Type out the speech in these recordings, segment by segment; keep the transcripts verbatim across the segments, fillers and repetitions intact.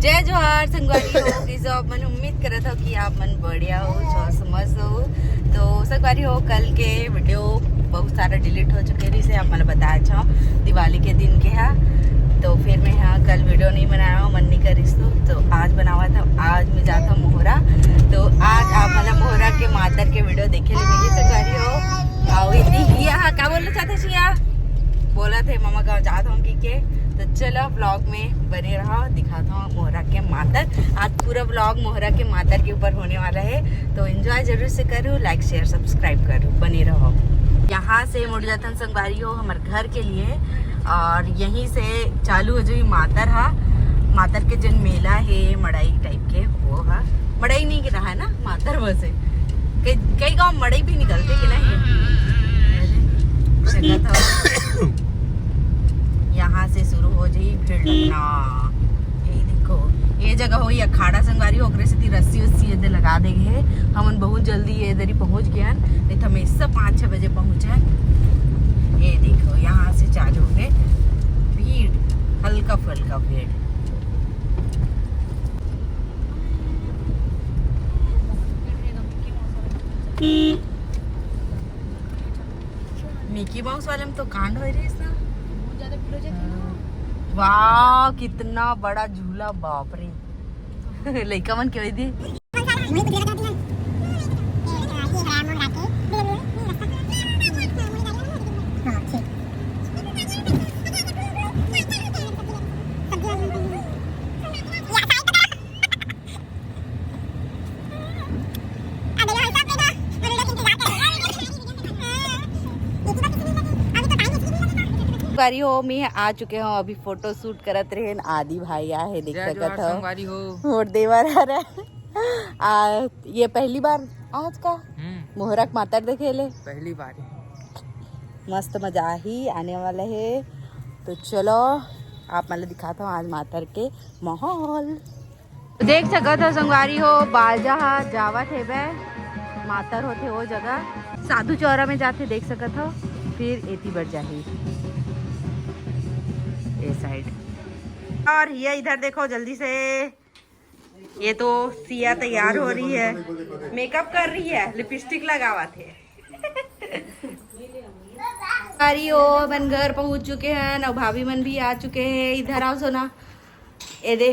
जय जोहार संगवारी हो, कइसे हो आप मन? उम्मीद करत हो कि आप मन बढ़िया हो, स्वस्थ मस्त हो। तो संगवारी हो, कल के वीडियो बहुत सारा डिलीट हो चुके रहिस हे, आप मन ल बताए हव दिवाली के दिन के हा। तो फिर मैं हा कल वीडियो नहीं बनाए हव, मन नहीं करिस तो, तो आज बनावत हव। आज मैं जात हव मोहरा। तो आज आप मन ल मोहरा के मातर के वीडियो देखे ले मिलही संगवारी हो। अउ एती ही हा का बोलना चाहत हस या? बोलत हे ममा गाँव जात हव कहिके। तो चलो vlog में बने रहो, दिखात हव मोहरा के मातर। आज पूरा vlog मोहरा के मातर के ऊपर होने वाला है, तो enjoy जरूर से करो, like share subscribe करो, बने रहो। यहाँ से मुड़ जाथन संगवारी हो हमर घर के लिए, और यहीं से चालू हो जाही मातर हा। मातर के जन मेला है मड़ई टाइप के, वो हा मड़ई नहीं गिरा है ना, मातर बस है। कई कई गांव मड़ई भी निकलथे कि नहीं? यहाँ से शुरू हो जाही भीड़ लगना। ये देखो, ये जगह होही अखाड़ा संगवारी, ओकरे सेती रस्सी उस्सी एदे लगा दे गे हे। हमन बहुत जल्दी ये दरी पहुंच गए हन, नहीं तो हमेशा पाँच छः बजे पहुंचे। ये देखो, यहाँ से चालू हो गए भीड़, हल्का फुल्का भीड़। मिकी माउस वाले में तो कांड हो रही है ना। बहुत ज्यादा भीड़ हो जाती है ना। वाह, कितना बड़ा झूला, बाप रे। लइका मन के वही दी। बारी हो, मैं आ चुके हूँ, अभी फोटो शूट करत रहे। आदि भाई आ है, देख सकत हो। संगवारी हो। मोर देवर हरा। आ, ये पहली बार आज का हम्म। मोहरा के मातर देखे ले। पहली बार। मस्त मजा ही आने वाला है। तो चलो, आप मन ल दिखात हव आज मातर के माहौल। देख सकत हो संगवारी हो, बाजा हा जावत हेबे, मातर होथे वो जगह, साधु चौरा में जाथे, देख सकत हो, फिर एती बर जाही ए साइड। और ये इधर देखो जल्दी से, ये तो सिया तैयार हो रही है, मेकअप कर रही है, लिपस्टिक लगावत हे। अरे ओ, अपन घर पहुंच चुके हैं, अउ भाभी मन भी आ चुके हैं। इधर आओ सोना, ए दे,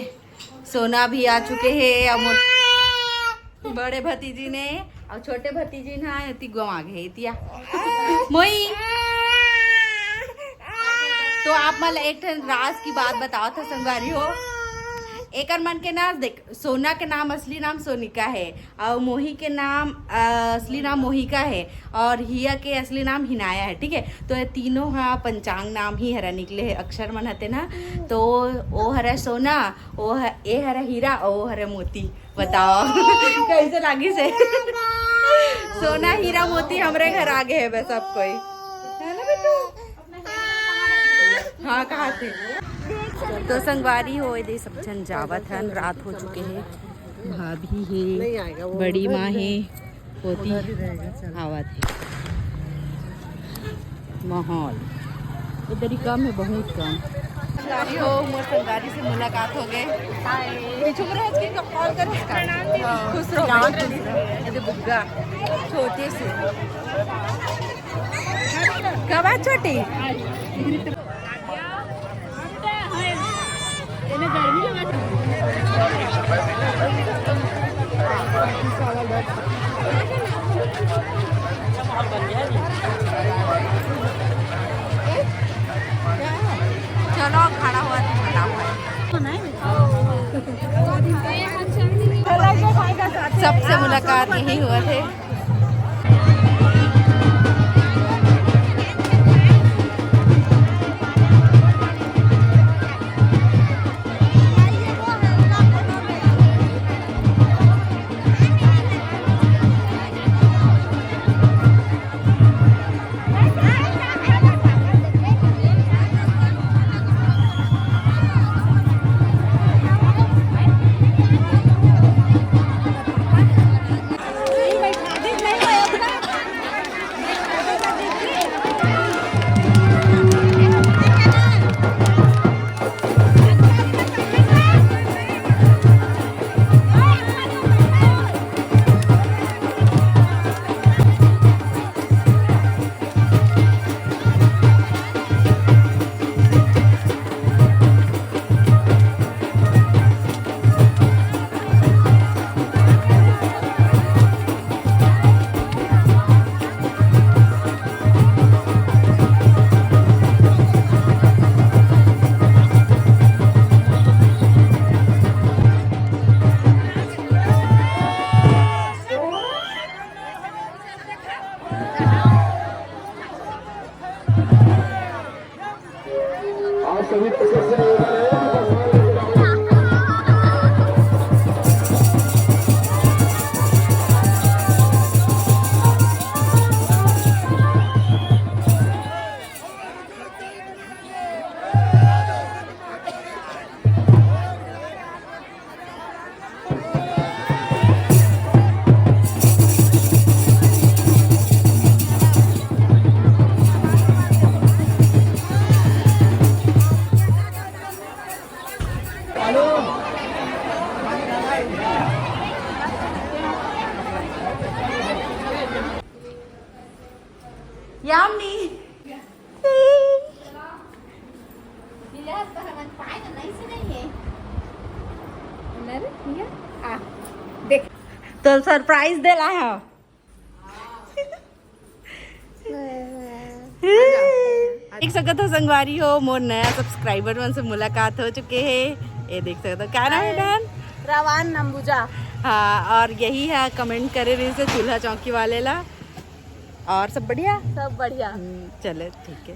सोना भी आ चुके हैं। अब मोट-, बड़े भतीजी ने अउ छोटे भतीजी ना एती गवा गे, एतिया। मोई। तो आप मन एक ठन राज की बात बताओ था संगवारी हो। एकर मन के ना देख, सोना के नाम, असली नाम सोनिका है, और मोही के नाम, अ, असली नाम मोहिका है, और हिया के असली नाम हिनाया है, ठीक है। तो ये तीनों हा पंचांग नाम ही हरा निकले है, अक्षर मन हते ना। तो ओ हरा सोना, ओ ह-, ए हरा हीरा, और ओ हरा मोती। बताओ कैसे लागिस हे? सोना हीरा मोती हमरे घर आ गे हे बस, सब कोई, है ना बेटू? हाँ, कहा थे। तो संगवारी हो, एदे सब झन जावत हन, रात हो चुके हे। भाभी हे, बड़ी माँ हे, पोती आवत हे। माहौल इधर ही कम है, बहुत कम। संगवारी हो, मोर संगवारी से मुलाकात हो गए। पीछू में रहो, screen को call करो इसका। खुश रहो, बहुत खुश रहो। ये दे बुग्गा, छोटी सी। कब आ छोटी? चलो, खड़ा हुआ तो खड़ा हुआ। सबसे मुलाकात यही हुआ थे। यामी। तो सरप्राइज देला है। देख सकत हो संगवारी हो, मोर नया सब्सक्राइबर मन से मुलाकात हो चुके हे। ये देख सकत हो, क्या नाम है बहन? रवान अंबुजा। हाँ, और यही है कमेंट करे रहिसे चूल्हा चौकी वाले ला। और सब बढ़िया? सब बढ़िया। हम्म, चले, ठीक है।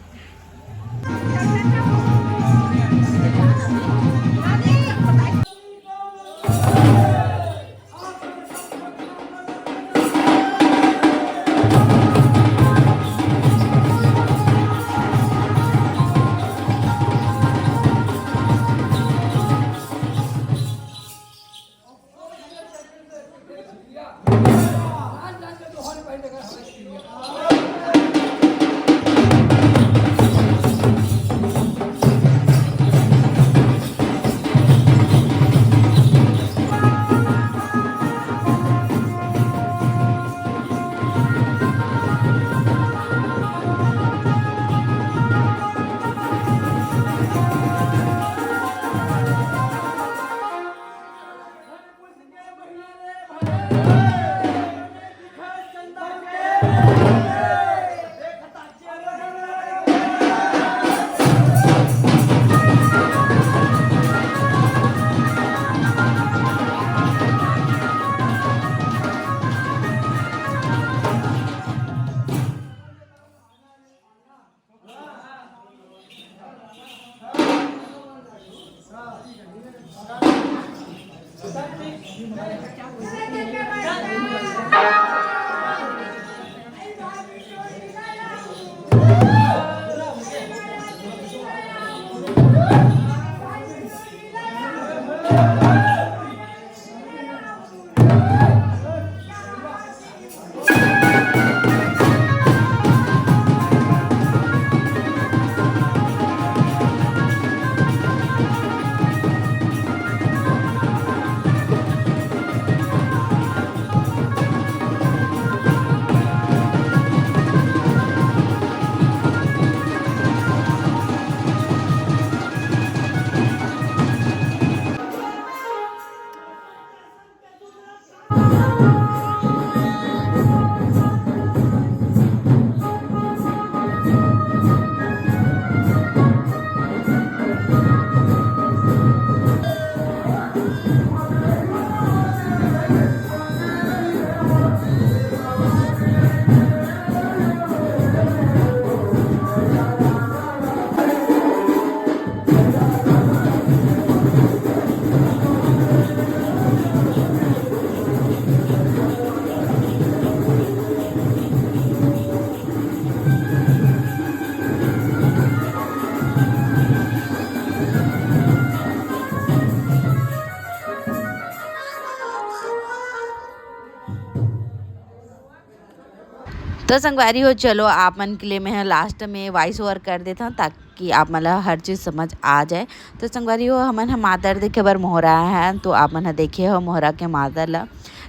तो संगवारी हो, चलो आप मन के लिए मैं लास्ट में वॉइस ओवर कर देता हूँ, ताकि आप मन ला हर चीज़ समझ आ जाए। तो संगवारी हो, हमन ह मातर देखे बर मोहरा आए हन, तो आप मन ह देखे हो मोहरा के मातर ला।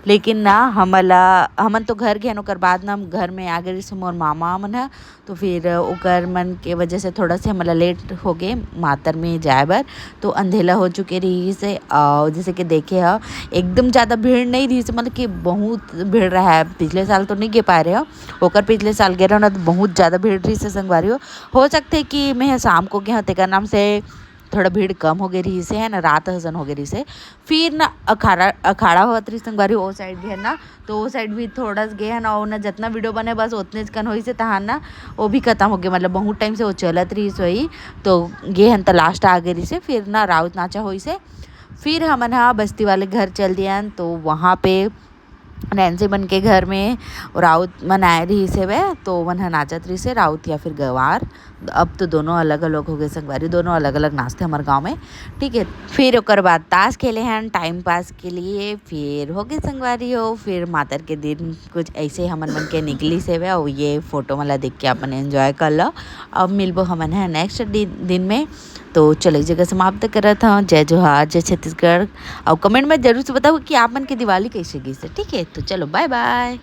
लेकिन ना हमन ला, हमन तो घर गेन, ओकर बाद ना हम घर में आ गए रहिस मोर मामा मन ह, तो फिर ओकर मन के वजह से थोड़ा से हमन ला लेट हो गए मातर में जाए बर। तो अंधेला हो चुके रहिस हे, और जैसे कि देखे ह, एकदम ज़्यादा भीड़ नहीं रहिस हे, मतलब कि बहुत भीड़ रहा है। पिछले साल तो नहीं गे पाए रहे हो, ओकर पिछले साल गे रहो ना, तो बहुत ज़्यादा भीड़ रहिस हे संगवारी हो। हो सकथे कि मैं शाम को गे हव, तेकर नाम से थोड़ा भीड़ कम हो गए रहिस हे, है ना, रात हसन हो गए रहिस हे। फिर ना अखाड़ा, अखाड़ा होवत रहिस संगवारी, ओ साइड भी है ना, तो ओ साइड भी थोड़ा सा गे हन, और ना जितना वीडियो बने बस उतने कन होइस हे, तहान ना वो भी खत्म हो गए, मतलब बहुत टाइम से वो चलत रहिस होही, तो गे हन त लास्ट आ गए रहिस हे। फिर ना राउत नाचा होइस हे, फिर हमन हा बस्ती वाले घर चल दियन, तो वहाँ पे नैन्सी मन के घर में राउत मन आए रहिस हेवय, तो ओमन ह नाचत रहिस हे, राउत या फिर गंवार। अब तो दोनों अलग-अलग हो गए संगवारी, दोनों अलग-अलग नाचथे हमर गाँव में, ठीक है। फिर ओकर बाद ताश खेले हन टाइम पास के लिए, फिर हो गए संगवारी हो, फिर मातर के दिन कुछ ऐसे हमन मन के निकलिस हेवय, अउ ये फोटो मन ला देख के अपन एंजॉय कर लो। अब मिलबो हमन ह नेक्स्ट दि-, दिन में। तो चलो, एक जगह समाप्त करत हव। जय जोहार, जय छत्तीसगढ़। अउ कमेंट में जरूर से बताओ कि आप मन के दिवाली कैसे गई से, ठीक है? तो चलो, बाय बाय।